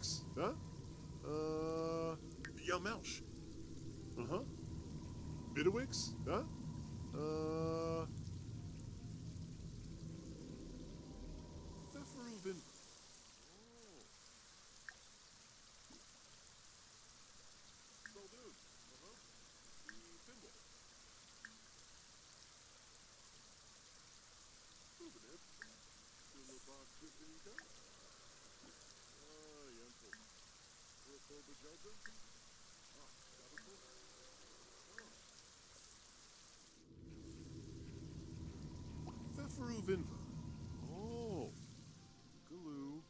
Vidowix, huh? Yelmelsh. Uh-huh. Vidowix, huh? Pfefferuvin. Oh. Uh-huh. Pfefferu Vinva. Oh. Galu.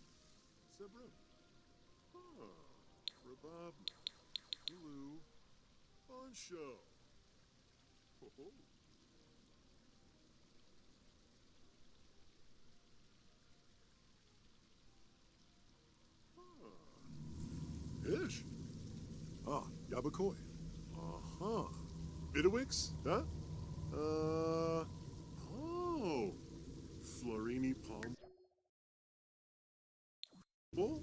Sebrim. Ah. Rabab. Galu. Bonsho. Ho ho. Ah. Ish. Ah, Yabakoi. Uh-huh. Bidowix, huh? Oh. Florini Palm. Bull?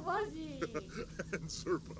Fuzzy. And Serpa.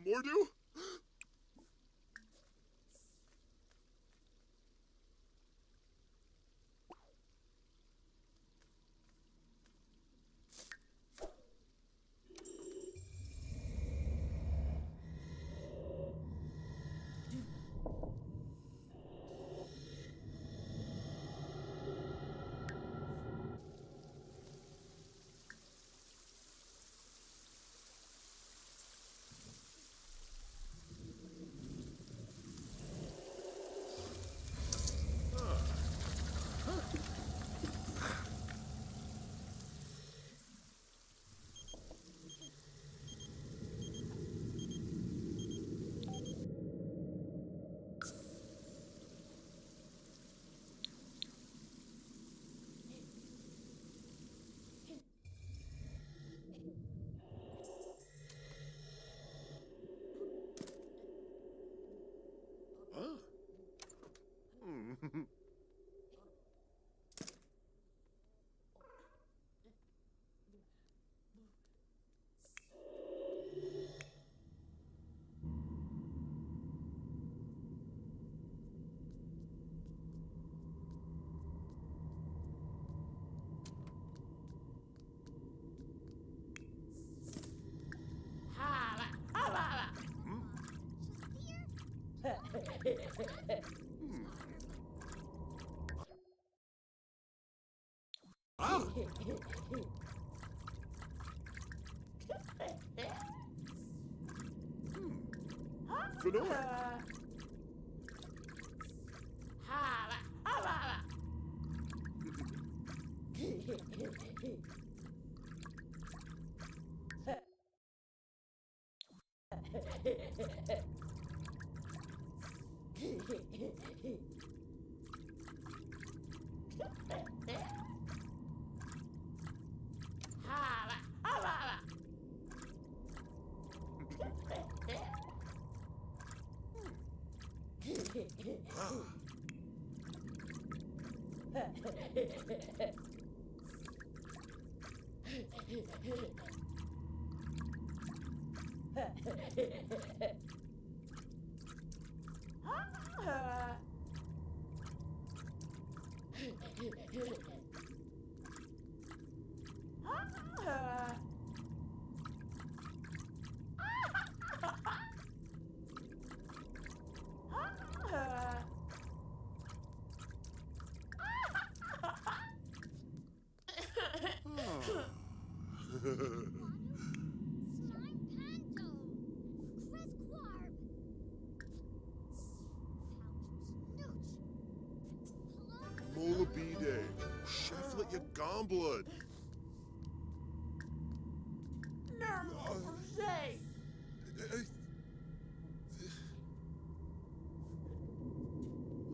Mordu? Ah! Fedora. Bide. Sheflet Yagamblud.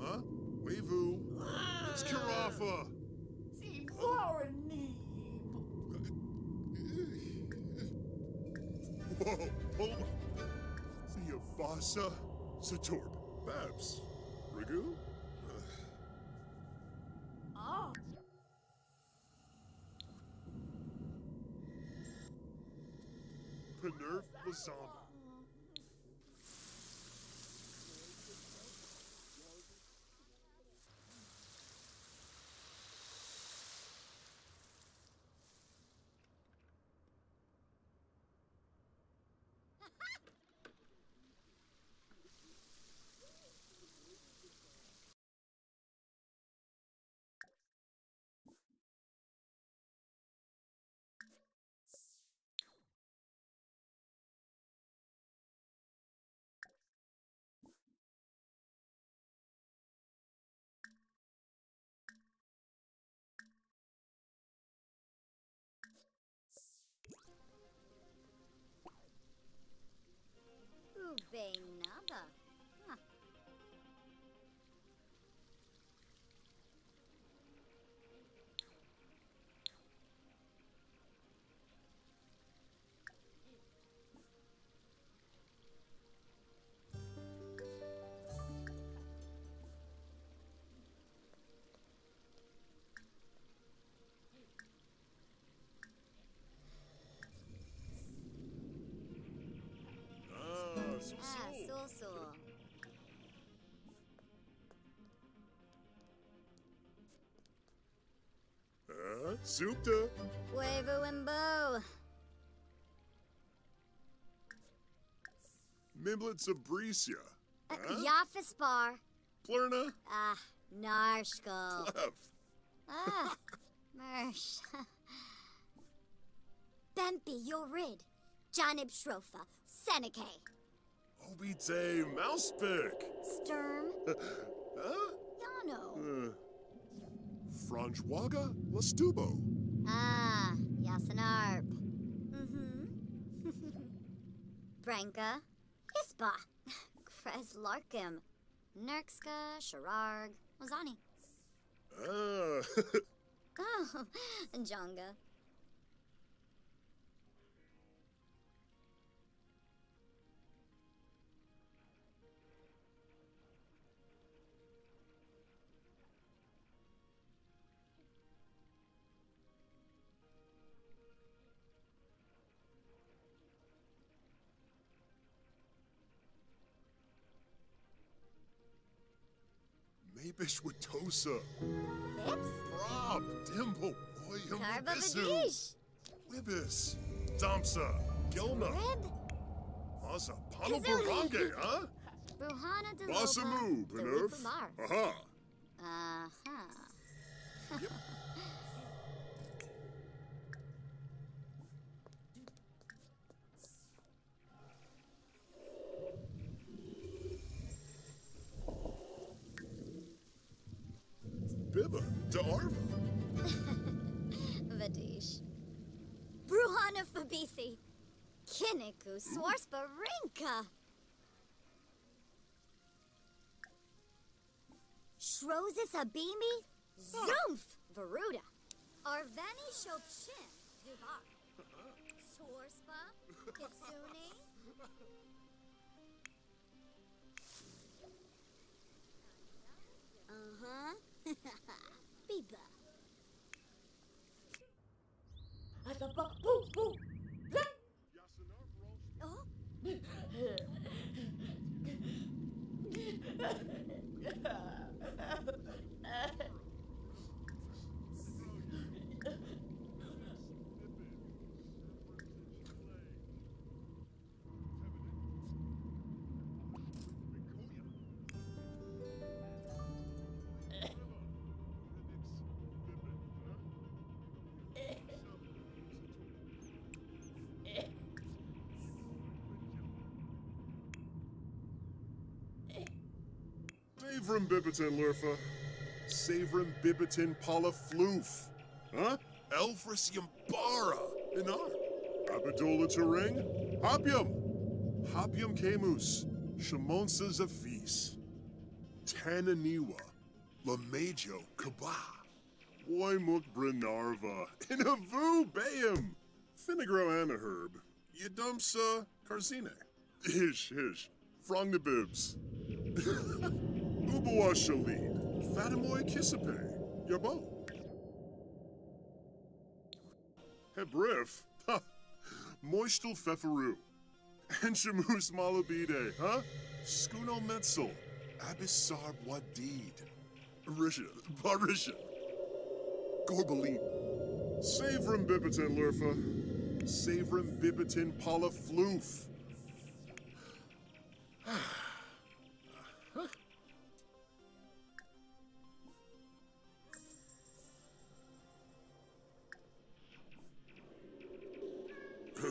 Huh? Wevu. It's Karafa. Whoa, hold on. Theobasa Satorb. Babs. Ragu? Ah. Penerv Lazamba. Ubenaba. Huh. Ah, so. Zupta. Wevu and Bo. Mimblett Zabricia. Huh? Yafispar. Plurna. Ah, Narshko. Clef. Ah, Mersh. Bempi Yorid. Janib Shrofa. Seneke. Obite Mousepick. Sturm. Huh? Yano. Franjwaga Lastubo. Ah, Yasanarp. Mm-hmm. Branka. Hispa. Kres Larkim. Nurkska, Shararg, Ozani. Ah. Oh, Jonga. Mabish Watosa. Pips? Rob, Dimble, William, Karba Bisu, Vadish. Wibis, Damsa, Gilna, Rib? Asa, Pano Kazooie. Barange, huh? Bruhana de Basamu, Penerf. Aha. Uh-huh. Yep. Bibba, Darva. Vadish. Bruhana Fabisi. Kiniku Swarspa Rinka. Shrosis Abimi. Zumpf Varuda. Arveni Shopshin Zubar. Swarspa Kitsune. Uh-huh. Biba. Oh? Avram Bibitan Lurfa. Savrim Bibitin Pala Floof. Huh? Elfris Yambara. Inar. Abadola Turing. Hopium. Hopium Camus. Shimonsa Zafis. Tananiwa. Lamejo Kaba. Woimuk Brinarva. Inavu Bayam. Finigro Anaherb. Yadumsa Karzine. Ish ish. Frongnabibs. Ubawa Shalid. Fatamoy Kisape. Yabo. Hebrif. Ha. Moishtel Feferu. And Shamus Malabide, huh? Skuno Metzel. Abisarb Wadid. Arisha. Barisha. Gorbalin. Savrim Bibitin Lurfa. Savrim Bibitin Pala Floof.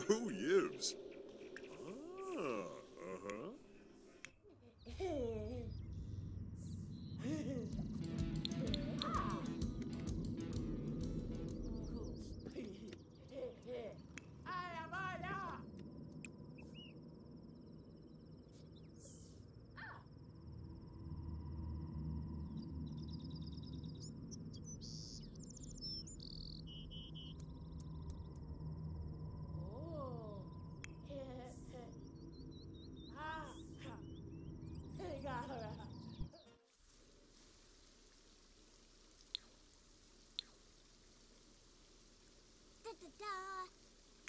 Who yibs? Ah, uh-huh.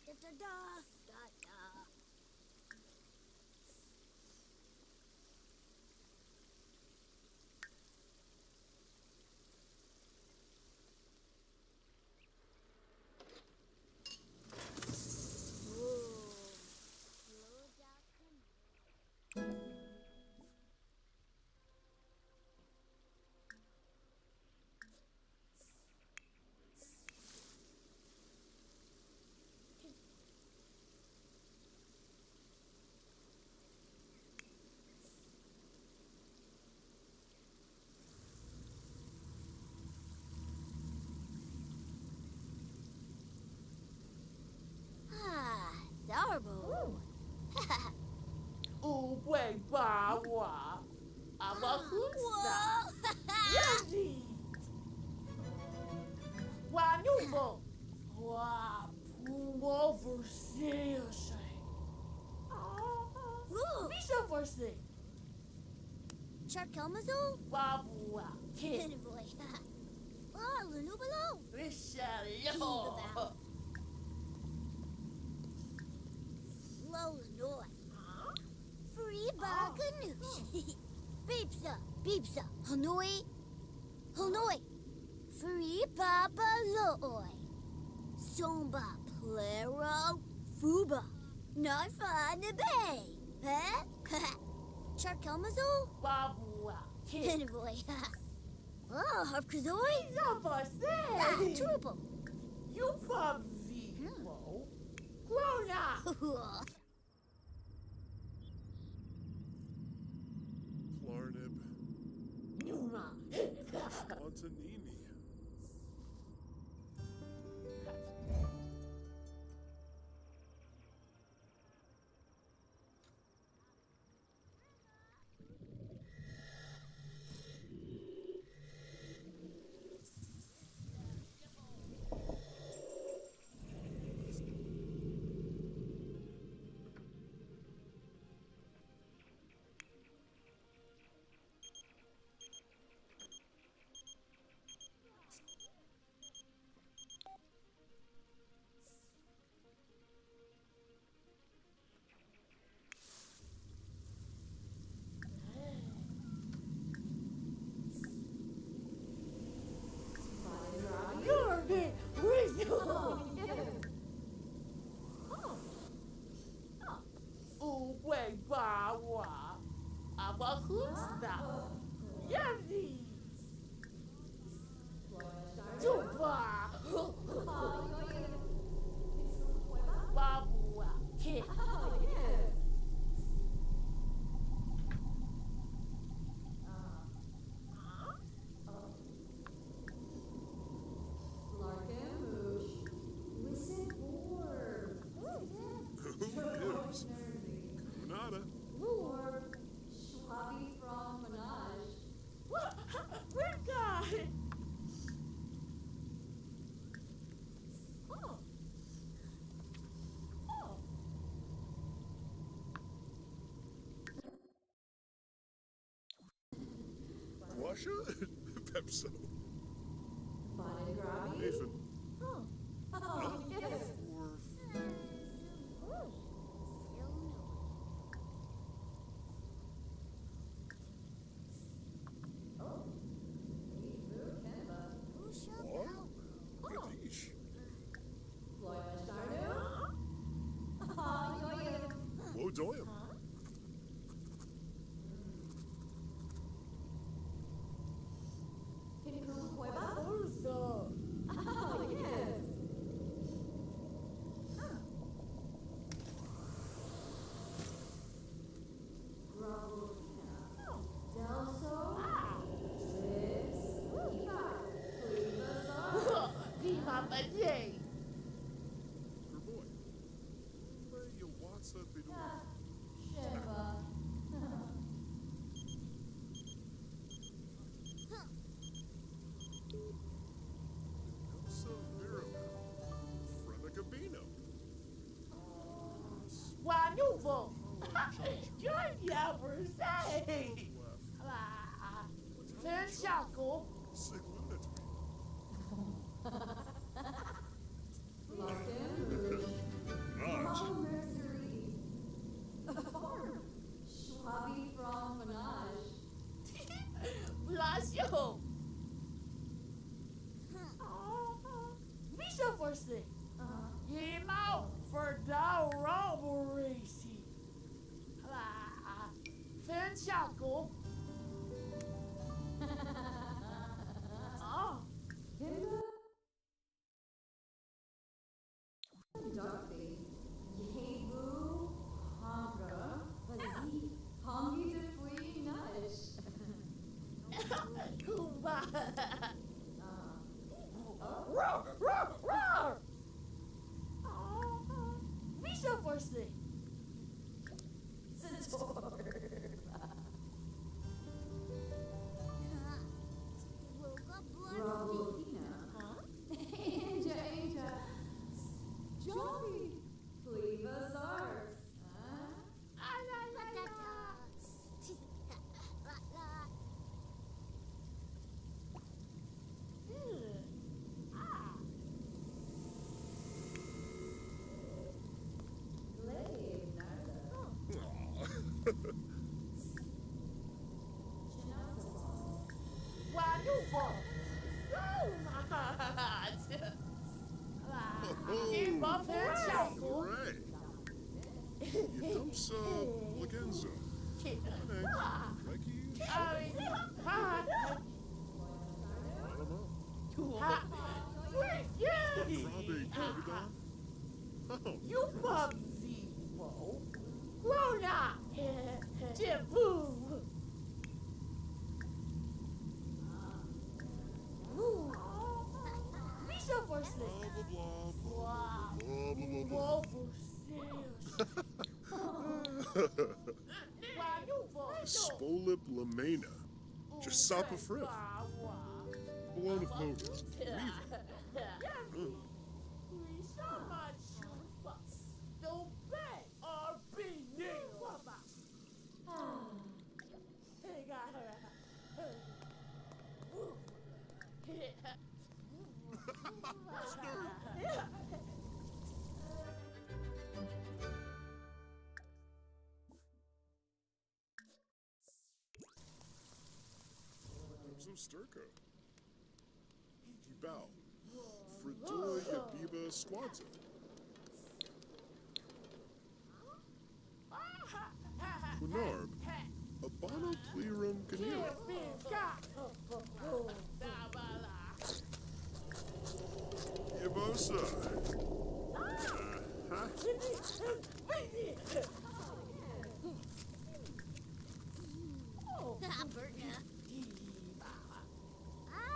Da da da da da da da. Darbo. Uwe bawa. Abahusta. Yazi. Wanubo. Wa pumo verse. Bisa verse. Charkelmazo? Wabua. Kid. Boy. Ah, Lunubalo. Risha yo. Lolanoi. Free Baganoush. Beepsa, Beepsa, Hanoi. Hanoi. Free Baba Loi. Somba Plero Fuba. Narfa Nabe. Huh? Charkelmazo? Wabua. Kid. Boy. Oh, Harpkazoi? Bisa verse. Ah, Trupo. You probably Grown up. Plarnib. Numa. Montanini. Blusha? Pepso. Nathan. Oh, yes. Orf. Still no. Or? Gadish. Wodoyam. Orzo. Oh, yes. Mama J. Good boy. Le Yawatsa Bidu. Elsa Verama. Fremicabino. Wanuvo. Junior say. Fenshako. Siglunatwe. Naj. Blasio. Misha for six. Yimao for the robbery. Fenshako. Oh. Kumba. Roar, roar, roar. Misha for six. Woke up Blurfy. La da da. La la. Wanuvo. So much. Oh. Fenshako. Ray. Yadumsa Lagenza. Ane. Reiki. Alamo. Krabe Kagadon. Oh. You bumsy, Grona! Jibu! Misha for six. Blah blah blah blah blah blah blah. Whoa, for six. Spolip Lamena. Jasapa Friff. Bologna Pogus. Weaver. Some Sturko. Yibao. Fredua Yabiba Squadza. Quinarb. Abano Plerum Ganira. Yabosa. Uh-huh. Bertna. Aha.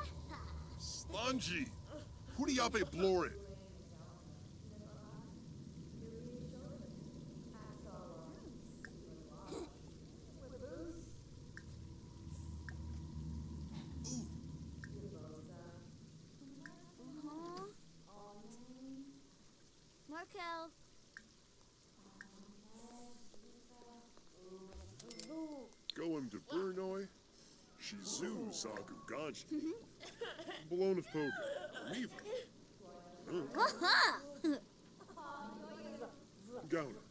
Slanji. Hudiape Blorit. Ooh. Markel. Goem de Brunoi. Shizu Zagu Ganji. Bologna Poga. Miva. Gauna.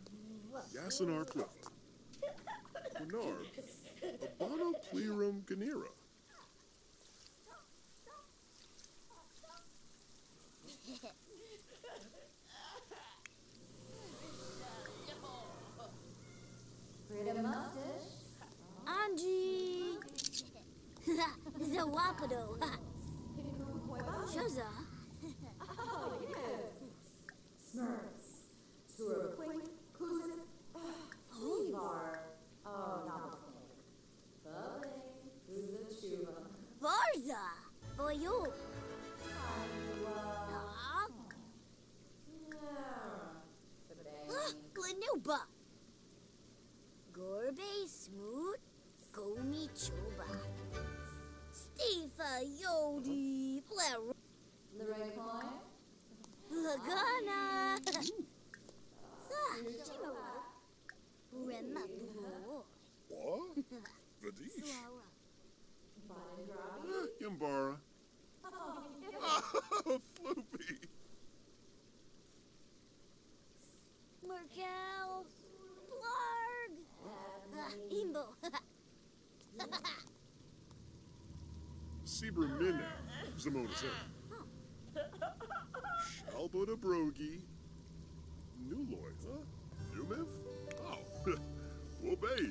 Yasinar Plifa. Quinarb. Abano Plerum Ganira. Angie! Zawapado! Shaza! Oh, yes. Smurfs. Turaquink, Kuzin, Levar. Oh, not the Varza! For you! Glenuba! Gorbe Smoot Gomi Choba. Stefa Yodi Blair Lagana! Chimo Rema What? Vadish. Yambara. Floopy. Merkel Blarg Imbo. Sebra Minna, Zamona Zed. Shalboda Brogi. Nuloy, huh? Numiv? Oh, Wobey.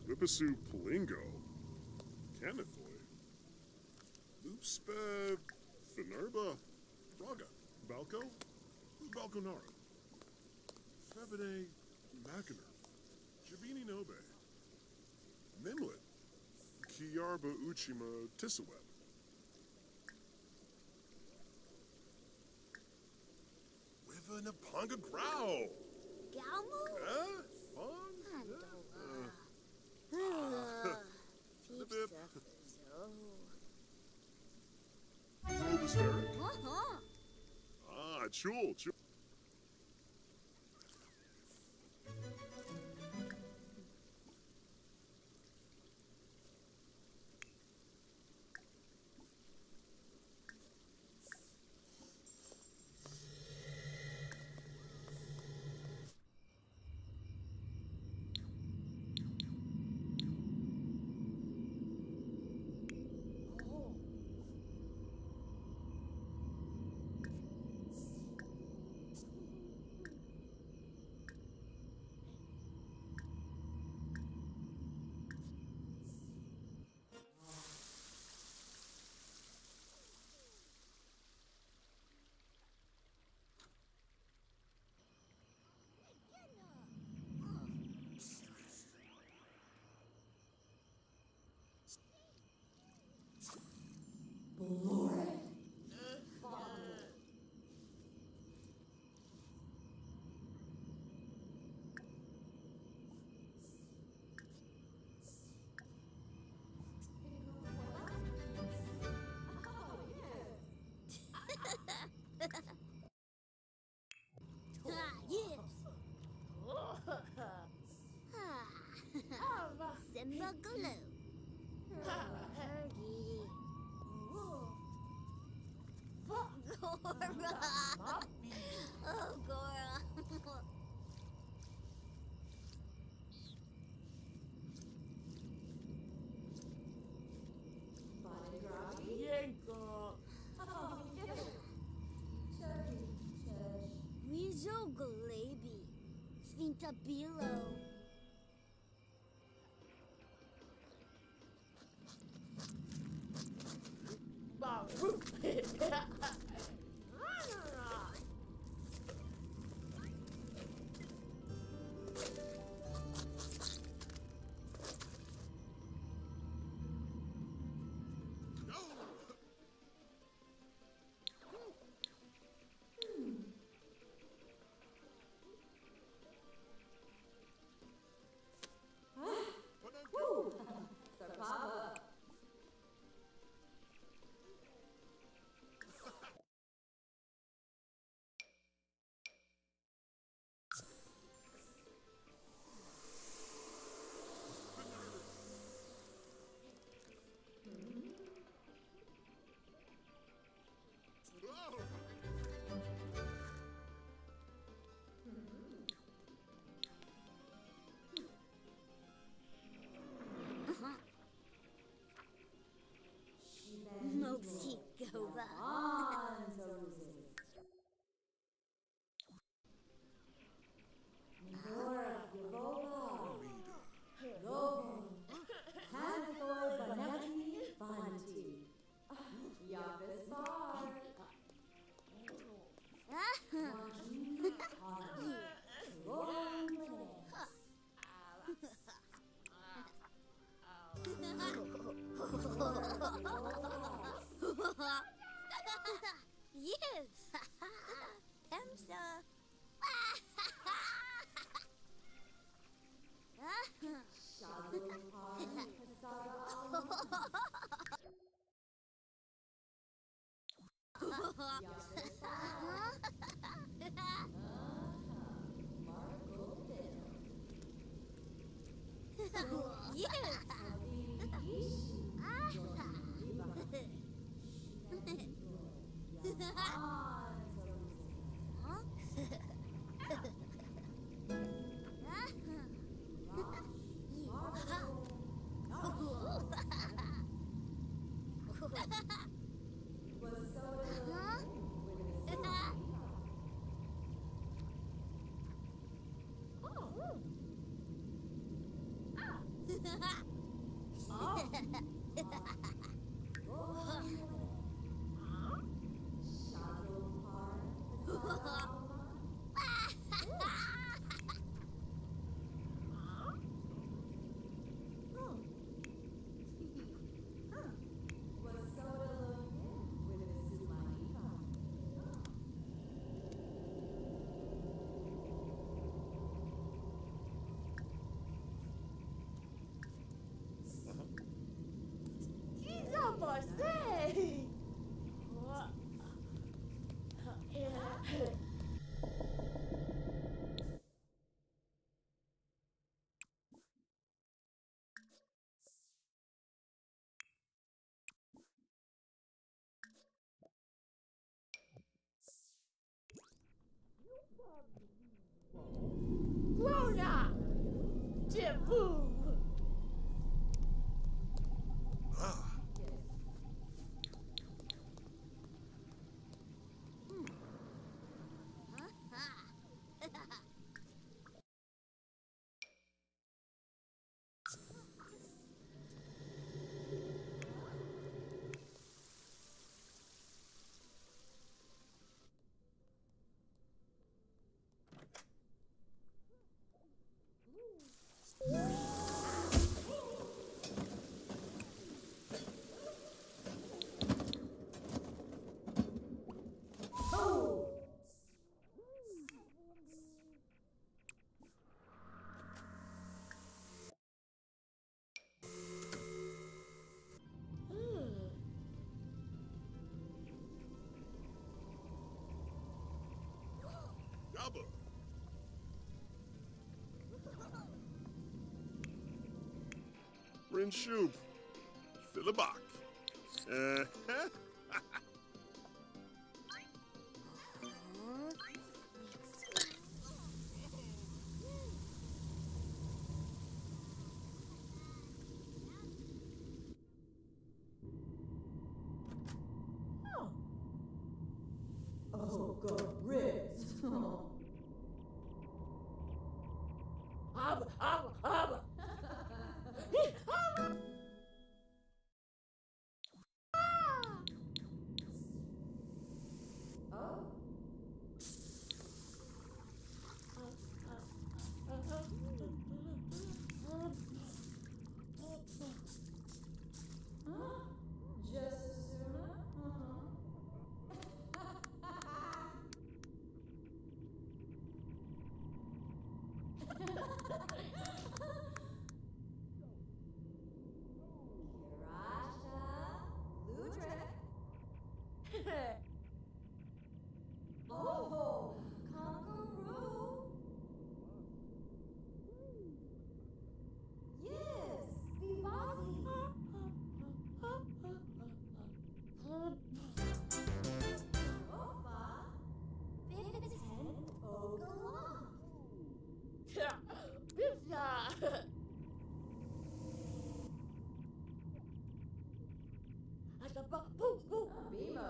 Lipisu Palingo. Canithoy. Loopspe Fenerba. Braga. Balco? Balconara. Febide Mackiner. Jabini Nobe. Mimlet. Kiyarba Uchima Tissaweb. Wiva Napanga Growl. Galmu? Huh? Pong? Andola. Bip. Robusferric. Ah, Chul, Chul. Simba Glue. Hergy. Gora. Oh, Gora. Rizzo Galabi. Fintabilo. Yes. Pemsa. Yes. Luna! Jiboo! Ah. Yabba. Rinshub. Philibak. Oh, God, Riz. Ab, ab, ab. Bimo.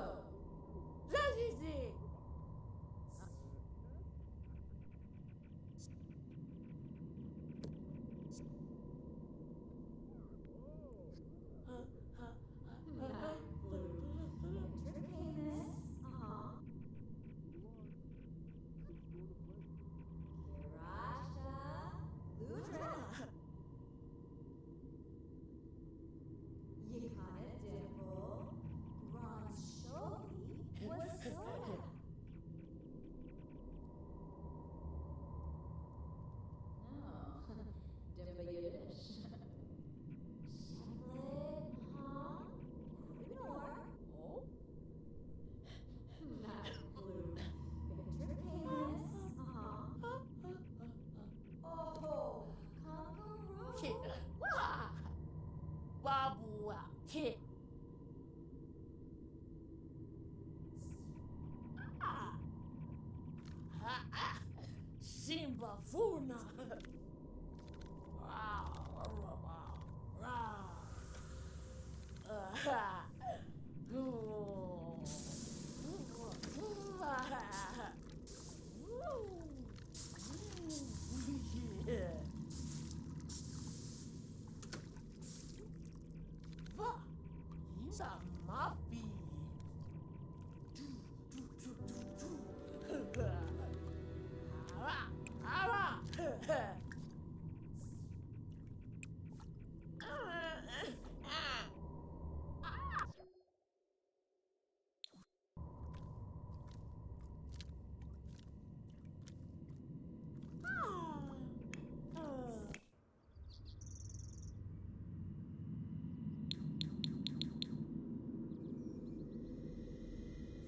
Zazizi. Entertainus. Uh-huh. Kirasha. Ludra. Yikana Dimple. Bronze Shobi Wasoda. No. Dimba Yiddish. Shevlet, huh? Nor. Oh. Not blue. Ventricanis. Uh-huh. Oh, Conqueroo. Wah. Babua. Ah. Ah, ah. Simba Funa. Va. Isa mafi. Du, du, du, du, du. Ara, ara.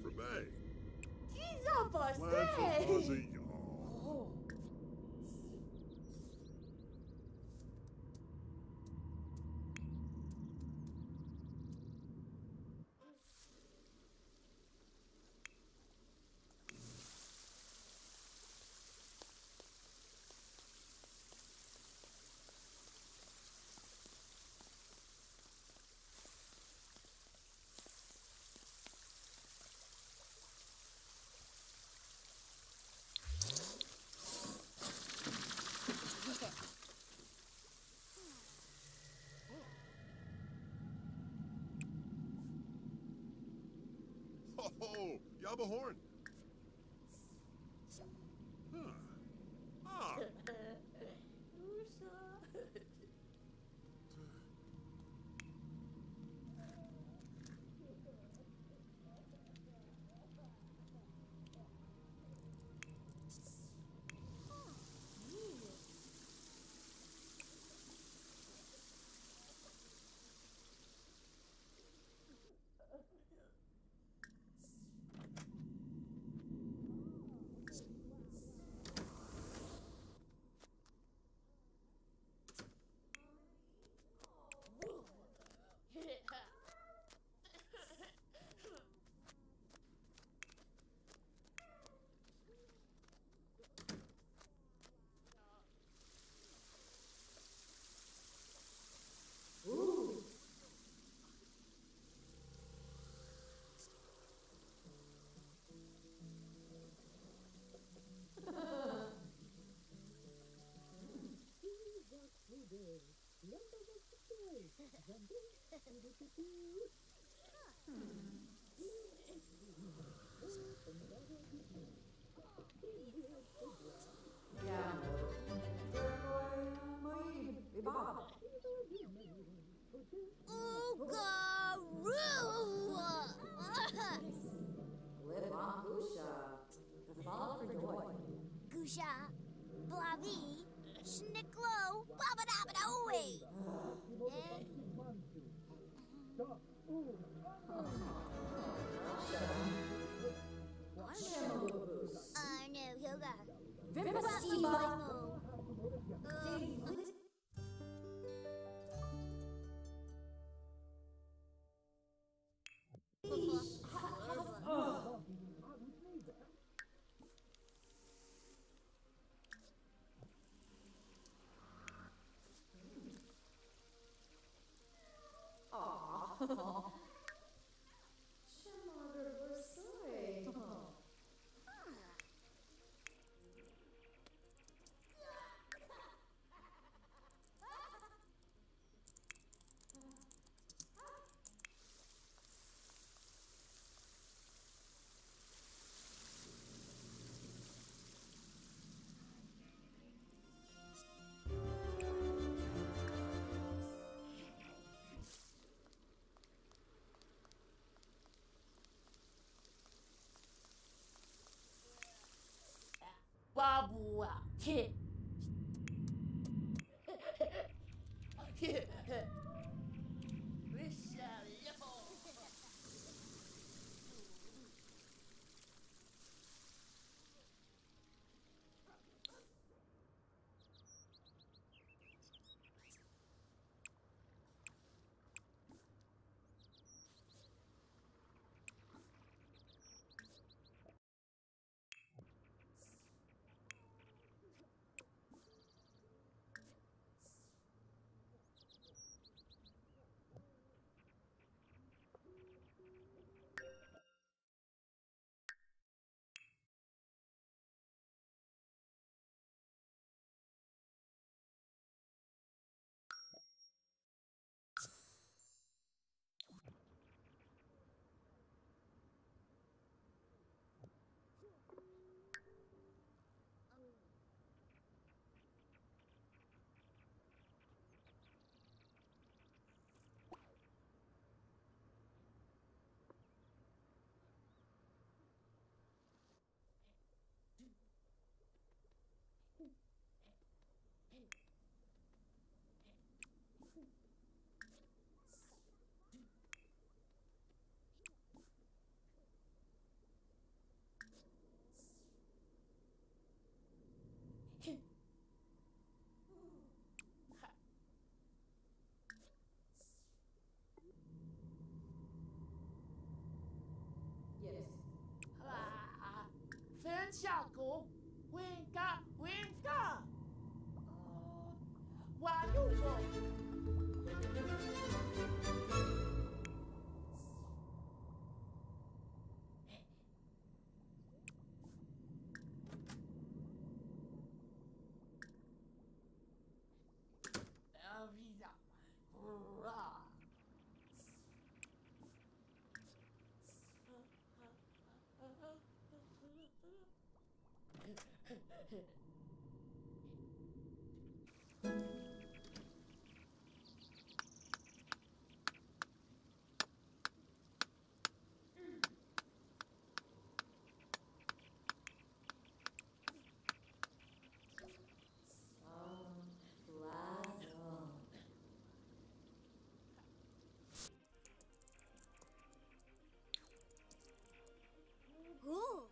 Frabay. Jesus, Landful Buzzy. Oh. Ho ho! Yabba horn. Huh. Ah. Usa. Ooh. Yeah. Oogaroo! Libangusha. The fall for joy. Gusha, Blavi, Schnicklo, Babadabadaoe. Arno Yoga. Vimba. Aw. Abua. Yes. Ah, Fenchago, winga, winga. Why you Ooh.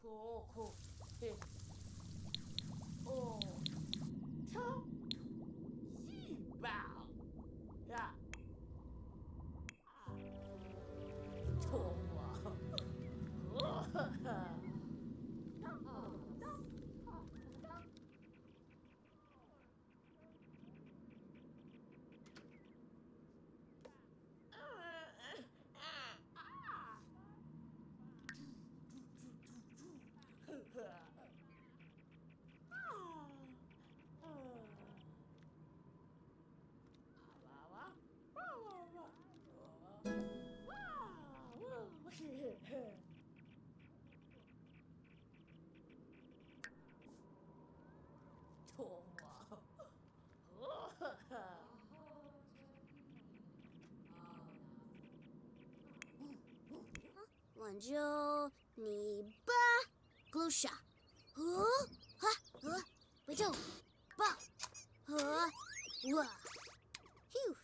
Cool, cool. Oh, to, she bow. Yeah. Wanjo ni ba glusha. Huh? Ha? Huh? Wait, ba. Huh? Wah. Phew.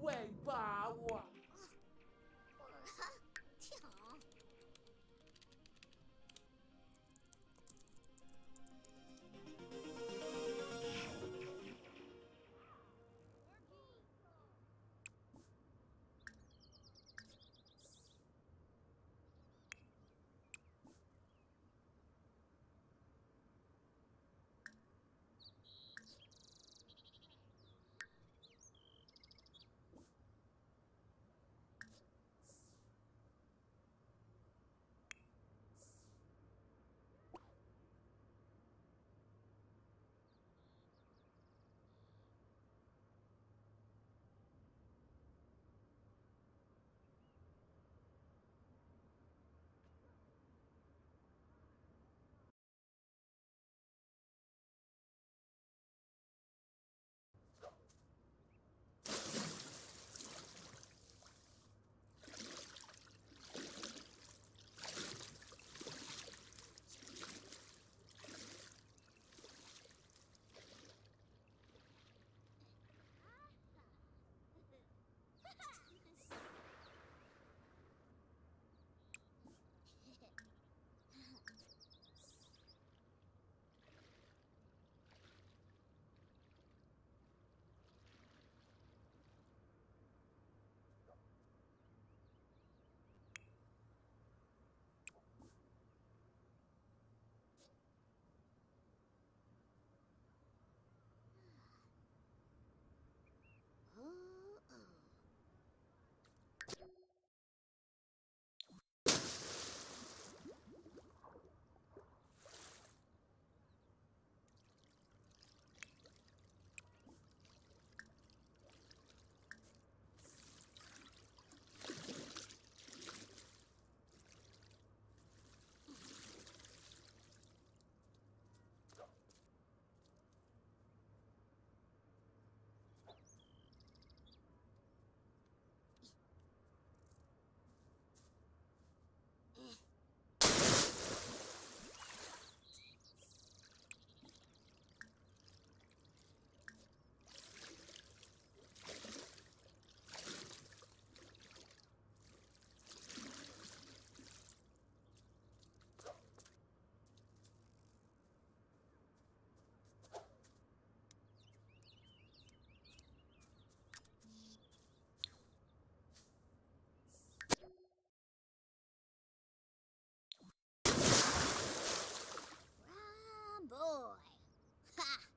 Way bawa. Boy. Ha!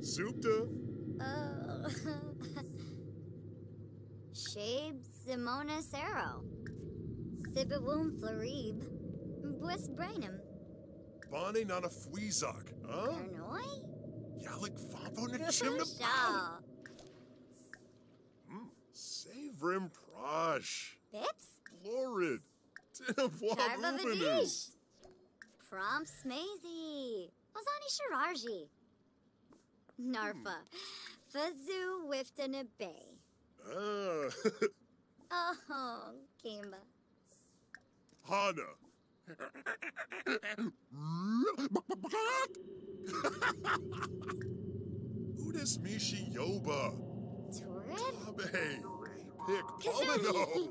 Zupta. Oh. Shabe Simona Sero. Sibawum Florib. Bwis Brainum. Bane nana Fweezok, huh? Parnoi? Yalik Favo na Chimna. Shaw. Savrim Prosh. Bips? Florid. Tinavwa Charva Rubinu. Vadish. Prompt Smazy. Ozani Shirarji. Narfa. Fazoo Wifton Bay. Ah. Oh, Kimba. Hana. Odis Mishi Yoba. Turib? Abe. Pick Kazooie. Pomino.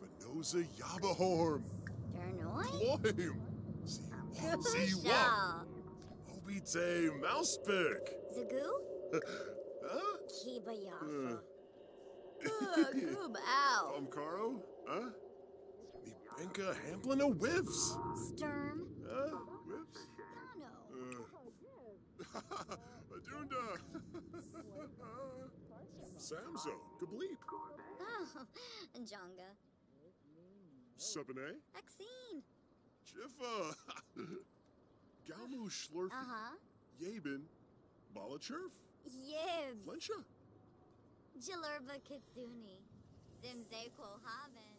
Venosa Yabahorm. Dernoi? Cloim. Ziwa. Kusha. Obite Mousepick. Zagoo? Huh? Kiba Yafa. Goob ow. Omkaro? Huh? Mibenka Hamplina Whiffs. Sturm. Huh? Whiffs? Nano. Adunda. Samzo. Gableep. Oh, Jonga. Subane. Exene. Jiffa. Galmu Schlurfy. Uh-huh. Yabin. Balachurf. Yibs. Flencha. Jalurba Kitsune. Zimze Quohaven.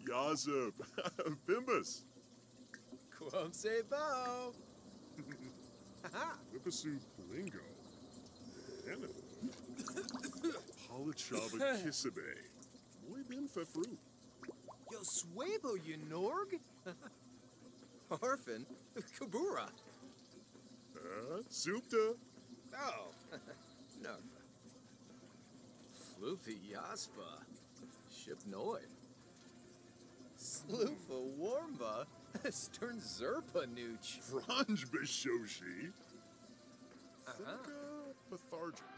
Yazib. Bimbus. Quam se bo. Whippasu Blingo. Anith. Palachaba Kisabe. Moibin Fefru. Yo Suebo Unorg? Orphan Kabura. Zupta. Oh. Nerf. Floofy Yaspa. Shipnoid. Sloofa Warmba. Stern Zerpa Nooch. Franj Bishoshi. Uh-huh. Thinka Pathargin.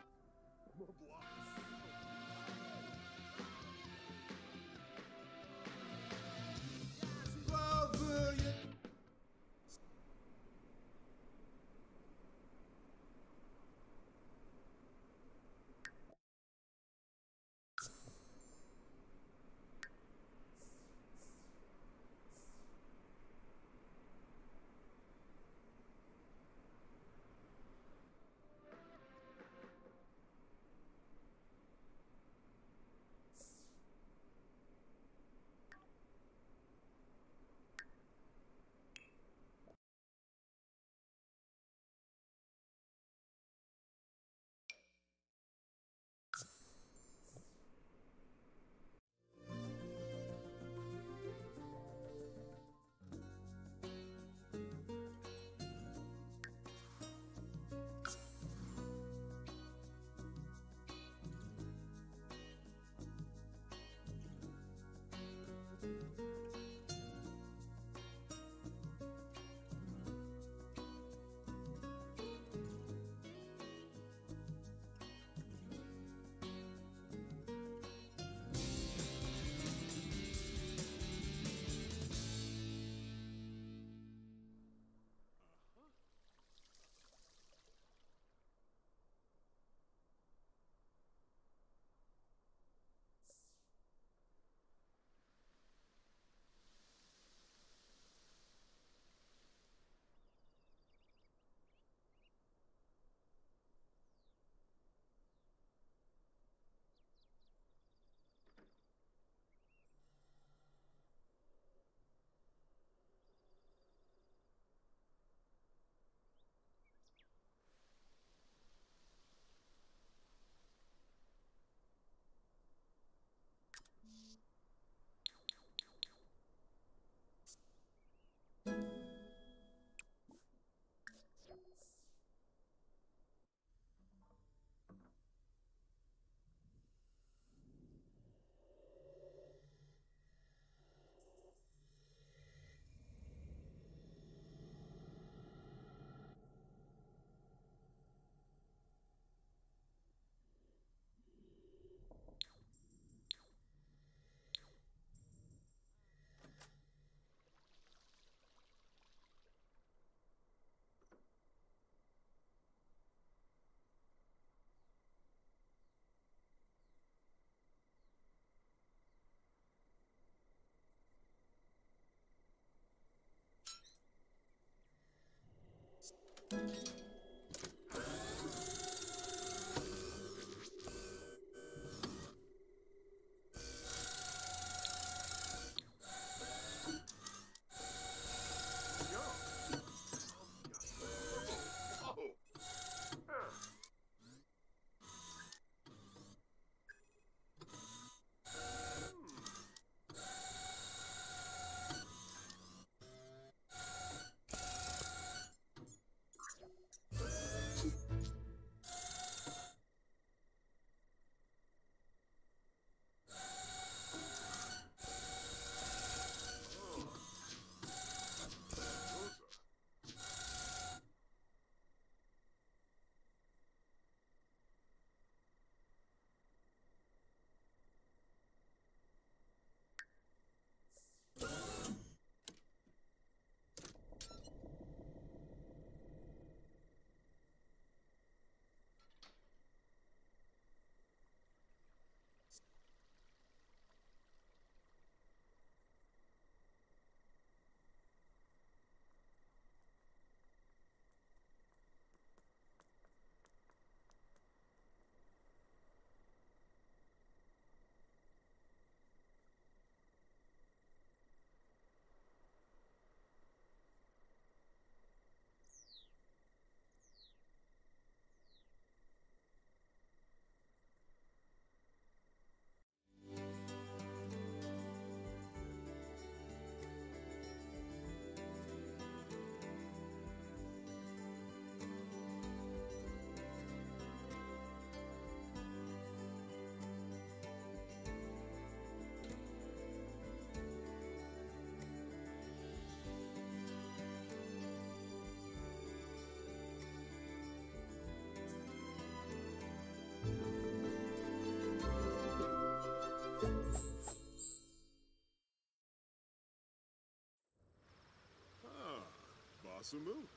Basumu.